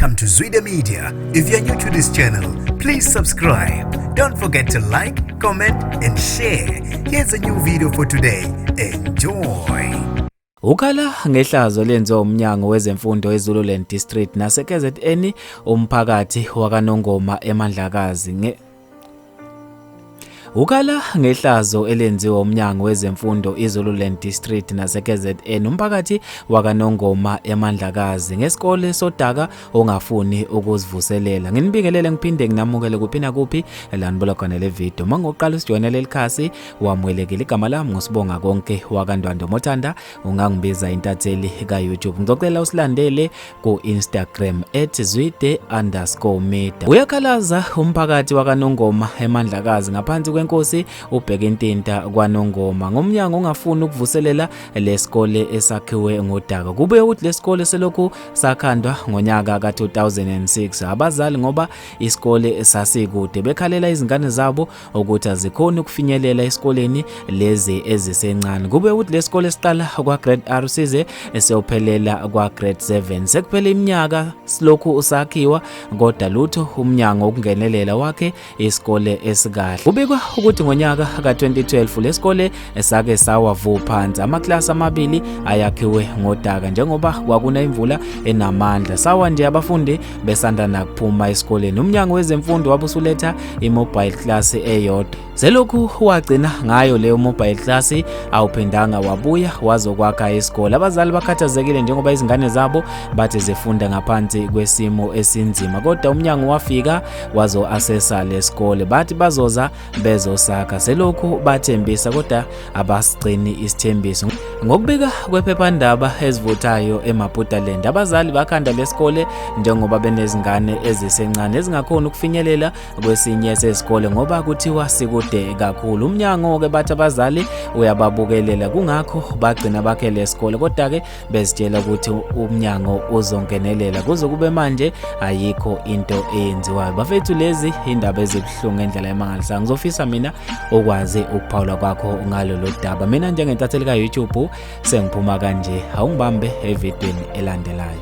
Welcome to Zwida Media. If you're new to this channel, please subscribe. Don't forget to like, comment, and share. Here's a new video for today. Enjoy. Ukhala ngehlazo lenziwa umnyango wezemfundo eZululand District naseKZN umphakathi wakaNongoma eMandlakazi nge Ukhala ngehlazo elenziwa umnyango wezemfundo iZululand District naseKZN umphakathi wakaNongoma eMandlakazi ngesikole sodaka ongafuni ukuzivuselela. Nginibingelele ngiphinde nginamukele kuphi nakuphi la nibola khona le video. Mangoqala usijoyina leli khasi wamukelekile. Igama lami nguSibonga konke wakaNdwandwe Mothanda, ungangibiza intatheli ka-YouTube. Ngizocela usilandele ku-Instagram @zwide_media. Uyakhalaza umphakathi wakaNongoma eMandlakazi ngaphansi kwenkosi uBhekintinta kwaNongoma ngomnyango ongafuni ukuvuselela lesikole esakhiwe ngodaka. Kube ukuthi lesikole selokhu sakhandwa ngonyaka ka-2006 abazali ngoba isikole sasikude bekhalela izingane zabo ukuthi azikhoni ukufinyelela esikoleni lezi ezisencane. Kube ukuthi lesikole siqala kwa-grade R size siyophelela kwa-grade 7. Sekuphele iminyaka silokhu usakhiwa kodwa lutho umnyango ukungenelela wakhe isikole esikahle. Kubikwa ukuthi ngonyaka ka-2012 lesikole sake sawa vu phansi, amaklasi amabili ayakhiwe ngodaka njengoba kwakuna imvula enamandla, sawa nje abafundi besanda nakuphuma esikoleni. Umnyango wezemfundo wabusuletha i-mobile class eyodwa, selokhu wagcina ngayo leyo mobile class awuphindanga wabuya wazokwakha isikole. Abazali bakhathazekile njengoba izingane zabo bathi zifunda ngaphansi kwesimo esinzima, kodwa umnyango wafika wazo-assessa lesikole, bathi bazoza bezosakha. Selokhu bathembisa kodwa abasigcini isithembiso. Ngokubika kwephephandaba ezivuthayo eMaputaland, abazali bakhanda lesikole njengoba benezingane ezisencane ezingakhoni ukufinyelela kwesinye sezikole ngoba kuthiwa sikude kakhulu. Umnyango-ke bathi abazali uyababukelela, kungakho bagcina bakhe lesikole, kodwa-ke bezitshela ukuthi umnyango uzongenelela. Kuze kube manje ayikho into eyenziwayo. Bafethu, lezi indaba ezibuhlungu ngendlela emangalisayo. Ngizofisa mina ukwazi ukuphawula kwakho ngalolu daba. Mina njengentatheli ka-YouTube sengiphuma kanje, awungibambe evidweni elandelayo.